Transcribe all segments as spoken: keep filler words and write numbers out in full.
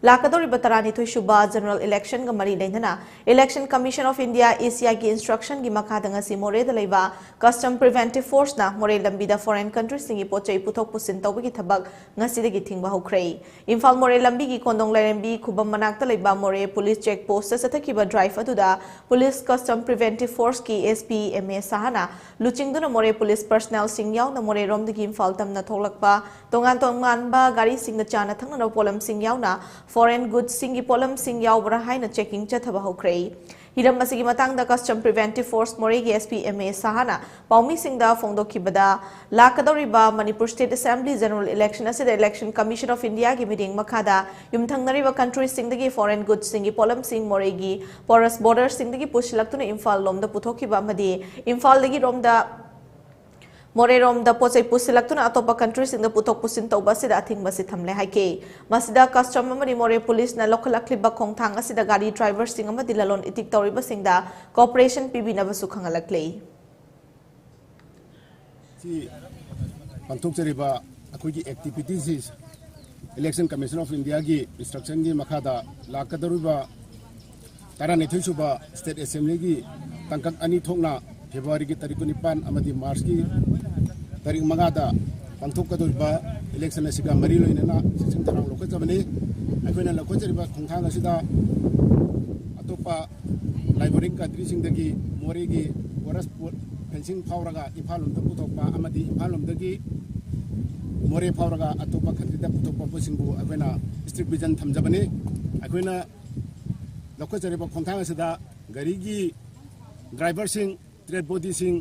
ꯂꯥꯛꯀꯗꯧꯔꯤꯕ ꯇꯔꯥꯅꯤꯊꯣꯏ ꯁꯨꯕ ꯖꯦꯅꯔꯦꯜ ꯏꯂꯦꯛꯁꯟꯒ ꯃꯔꯤ ꯂꯩꯅꯅ ꯏꯂꯦꯛꯁꯟ ꯀꯃꯤꯁꯟ ꯑꯣꯐ ꯏꯟꯗꯤꯌꯥ, ꯏꯁꯤꯌꯥꯒꯤ ꯏꯟꯁꯇ꯭ꯔꯛꯁꯟꯒꯤ ꯃꯈꯥꯗ ꯉꯁꯤ ꯃꯣꯔꯦꯗ ꯂꯩꯕ ꯀꯁꯇꯝ ꯄ꯭ꯔꯤꯚꯦꯟꯇꯤꯚ ꯐꯣꯔꯁꯅ ꯃꯣꯔꯦ ꯂꯝꯕꯤꯗ ꯐꯣꯔꯦꯟ ꯀꯟꯇ꯭ꯔꯤꯁꯤꯡꯒꯤ ꯄꯣꯠ ꯆꯩ ꯄꯨꯊꯣꯛ ꯄꯨꯁꯤꯟ ꯇꯧꯕꯒꯤ ꯊꯕꯛ ꯉꯁꯤꯗꯒꯤ ꯊꯤꯡꯕ ꯍꯧꯈ꯭ꯔꯦ꯫ ꯏꯝꯐꯥꯜ ꯃꯣꯔꯦ ꯂꯝꯕꯤꯒꯤ ꯀꯣꯟꯗꯣꯡ ꯂꯥꯏꯔꯦꯝꯕꯤ ꯈꯨꯕꯝ ꯃꯅꯥꯛꯇ ꯂꯩꯕ ꯃꯣꯔꯦ ꯄꯨꯂꯤꯁ ꯆꯦꯛ ꯄꯣꯁꯇ ꯆꯠꯊꯈꯤꯕ ꯗ꯭ꯔꯥꯏꯚ ꯑꯗꯨꯗ ꯄꯨꯂꯤꯁ ꯀꯁꯇꯝ ꯄ꯭ꯔꯤꯚꯦꯟꯇꯤꯚ ꯐꯣꯔꯁꯀꯤ ꯑꯦꯁ ꯄꯤ ꯑꯦꯝ ꯑꯦ ꯁꯍꯥꯅ ꯂꯨꯆꯤꯡꯗꯨꯅ ꯃꯣꯔꯦ ꯄꯨꯂꯤꯁ ꯄꯔꯁꯅꯦꯜꯁꯤꯡ ꯌꯥꯎꯅ ꯃꯣꯔꯦꯔꯣꯝꯗꯒꯤ ꯏꯝꯐꯥꯜ ꯇꯝꯅ ꯊꯣꯛꯂꯛꯄ ꯇꯣꯉꯥꯟ ꯇꯣꯉꯥꯟꯕ ꯒꯥꯔꯤꯁꯤꯡꯗ ꯆꯥꯅ ꯊꯛꯅꯅꯕ ꯄꯣꯠꯂꯝꯁꯤꯡ ꯌꯥꯎꯅ ꯐꯣꯔꯦꯟ ꯒꯨꯗꯁꯤꯡꯒꯤ ꯄꯣꯠꯂꯝꯁꯤꯡ ꯌꯥꯎꯕ꯭ꯔꯥ ꯍꯥꯏꯅ ꯆꯦꯀꯤꯡ ꯆꯠꯊꯕ ꯍꯧꯈ꯭ꯔꯦ꯫ ꯍꯤꯔꯝ ꯑꯁꯤꯒꯤ ꯃꯇꯥꯡꯗ ꯀꯁꯇꯝ ꯄ꯭ꯔꯤꯚꯦꯟꯇꯤꯚ ꯐꯣꯔꯁ ꯃꯣꯔꯦꯒꯤ ꯑꯦꯁ ꯄꯤ ꯑꯦꯝ ꯑꯦ ꯁꯍꯥꯅ ꯄꯥꯎꯃꯤꯁꯤꯡꯗ ꯐꯣꯡꯗꯣꯛꯈꯤꯕꯗ, ꯂꯥꯛꯀꯗꯧꯔꯤꯕ Manipur state assembly general election ꯑꯁꯤꯗ ꯏꯂꯦꯛꯁꯟ ꯀꯃꯤꯁꯟ ꯑꯣꯐ ꯏꯟꯗꯤꯌꯥꯒꯤ ꯃꯤꯠꯌꯦꯡ ꯃꯈꯥꯗ ꯌꯨꯝꯊꯪꯅꯔꯤꯕ ꯀꯟꯇ꯭ꯔꯤꯁꯤꯡꯗꯒꯤ ꯐꯣꯔꯦꯟ ꯒꯨꯗꯁꯤꯡꯒꯤ ꯄꯣꯠꯂꯝꯁꯤꯡ ꯃꯣꯔꯦꯒꯤ ꯄꯣꯔꯁ ꯕꯣꯔꯗꯔꯁꯤꯡꯗꯒꯤ ꯄꯨꯁꯤꯜꯂꯛꯇꯨꯅ ꯏꯝꯐꯥꯜ ꯂꯣꯝꯗ ꯄꯨꯊꯣꯛꯈꯤꯕ ꯑꯃꯗꯤ ꯏꯝꯐꯥꯜꯗꯒꯤ ꯔꯣꯝꯗ ꯃꯣꯔꯦꯔꯣꯝꯗ ꯄꯣꯠ ꯆꯩ ꯄꯨꯁꯤꯜꯂꯛꯇꯨꯅ ꯑꯇꯣꯞꯄ ꯀꯟꯇ꯭ꯔꯤꯁꯤꯡꯗ ꯄꯨꯊꯣꯛ ꯄꯨꯁꯤꯟ ꯇꯧꯕ ꯑꯁꯤꯗ ꯑꯊꯤꯡꯕ ꯑꯁꯤ ꯊꯝꯂꯦ ꯍꯥꯏꯈꯤ꯫ ꯃꯁꯤꯗ ꯀꯁꯇꯝ ꯑꯃꯗꯤ ꯃꯣꯔꯦ ꯄꯨꯂꯤꯁꯅ ꯂꯧꯈꯠꯂꯛꯂꯤꯕ ꯈꯣꯡꯊꯥꯡ ꯑꯁꯤꯗ ꯒꯥꯔꯤ ꯗ꯭ꯔꯥꯏꯚꯔꯁꯤꯡ ꯑꯃꯗꯤ ꯂꯂꯣꯟ ꯏꯇꯤꯛ ꯇꯧꯔꯤꯕꯁꯤꯡꯗ ꯀꯣꯑꯣꯄꯔꯦꯁꯟ ꯄꯤꯕꯤꯅꯕꯁꯨ ꯈꯪꯍꯜꯂꯛꯂꯤ꯫ ꯁꯤ ꯄꯥꯡꯊꯣꯛꯆꯔꯤꯕ ꯑꯩꯈꯣꯏꯒꯤ ꯑꯦꯛꯇꯤꯚꯤꯇꯤꯁ ꯏꯂꯦꯛꯁꯟ ꯀꯃꯤꯁꯟ ꯑꯣꯐ ꯏꯟꯗꯤꯌꯥꯒꯤ ꯏꯟꯁꯇ꯭ꯔꯛꯁꯟꯒꯤ ꯃꯈꯥꯗ ꯂꯥꯛꯀꯗꯧꯔꯤꯕ ꯇꯔꯥꯅꯤꯊꯣꯏ ꯁꯨꯕ ꯁ꯭ꯇꯦꯠ ꯑꯦꯁꯦꯝꯕ꯭ꯂꯤꯒꯤ ꯇꯥꯡꯀꯛ ꯑꯅꯤ ꯊꯣꯛꯅ ꯐꯦꯕ꯭ꯔꯨꯋꯥꯔꯤꯒꯤ ꯇꯥꯔꯤꯛ ꯀꯨꯟꯅꯤꯄꯥꯟ ꯑꯃꯗꯤ ꯃꯥꯔꯆꯀꯤ ꯇꯥꯔꯤꯛ ꯃꯉꯥꯗ ꯄꯥꯡꯊꯣꯛꯀꯗꯧꯔꯤꯕ ꯏꯂꯦꯛꯁꯟ ꯑꯁꯤꯒ ꯃꯔꯤ ꯂꯩꯅꯅ ꯆꯦꯛꯁꯤꯟ ꯊꯧꯔꯥꯡ ꯂꯧꯈꯠꯆꯕꯅꯤ꯫ ꯑꯩꯈꯣꯏꯅ ꯂꯧꯈꯠꯆꯔꯤꯕ ꯈꯣꯡꯊꯥꯡ ꯑꯁꯤꯗ ꯑꯇꯣꯞꯄ ꯅꯥꯏꯕꯣꯔꯤꯡ ꯀꯟꯇ꯭ꯔꯤꯁꯤꯡꯗꯒꯤ ꯃꯣꯔꯦꯒꯤ ꯕꯣꯔꯗꯔ ꯐꯦꯟꯁꯤꯡ ꯐꯥꯎꯔꯒ ꯏꯝꯐꯥꯜ ꯂꯣꯝꯗ ꯄꯨꯊꯣꯛꯄ ꯑꯃꯗꯤ ꯏꯝꯐꯥꯜ ꯂꯣꯝꯗꯒꯤ ꯃꯣꯔꯦ ꯐꯥꯎꯔꯒ ꯑꯇꯣꯞꯄ ꯀꯟꯇ꯭ꯔꯤꯗ ꯄꯨꯊꯣꯛꯄ ꯄꯣꯠꯁꯤꯡꯕꯨ ꯑꯩꯈꯣꯏꯅ ꯏꯁꯇ꯭ꯔꯤꯛ ꯚꯤꯖꯟ ꯊꯝꯖꯕꯅꯤ꯫ ꯑꯩꯈꯣꯏꯅ ꯂꯧꯈꯠꯆꯔꯤꯕ ꯈꯣꯡꯊꯥꯡ ꯑꯁꯤꯗ ꯒꯥꯔꯤꯒꯤ ꯗ꯭ꯔꯥꯏꯚꯔꯁꯤꯡ, ꯇ꯭ꯔꯦꯠ ꯕꯣꯗꯤꯁꯤꯡ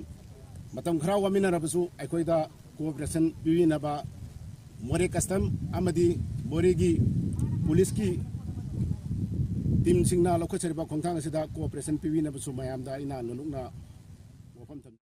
ꯃꯇꯝ ꯈꯔ ꯋꯥꯃꯤꯟꯅꯔꯕꯁꯨ ꯑꯩꯈꯣꯏꯗ ꯀꯣꯑꯣꯄꯔꯦꯁꯟ ꯄꯤꯕꯤꯅꯕ ꯃꯣꯔꯦ ꯀꯁꯇꯝ ꯑꯃꯗꯤ ꯃꯣꯔꯦꯒꯤ ꯄꯨꯂꯤꯁꯀꯤ ꯇꯤꯝꯁꯤꯡꯅ ꯂꯧꯈꯠꯆꯔꯤꯕ ꯈꯣꯡꯊꯥꯡ ꯑꯁꯤꯗ ꯀꯣꯑꯣꯄꯔꯦꯁꯟ ꯄꯤꯕꯤꯅꯕꯁꯨ ꯃꯌꯥꯝꯗ ꯑꯩꯅ ꯅꯣꯂꯨꯛꯅ ꯋꯥꯐꯝ ꯊꯝꯖꯔꯤ꯫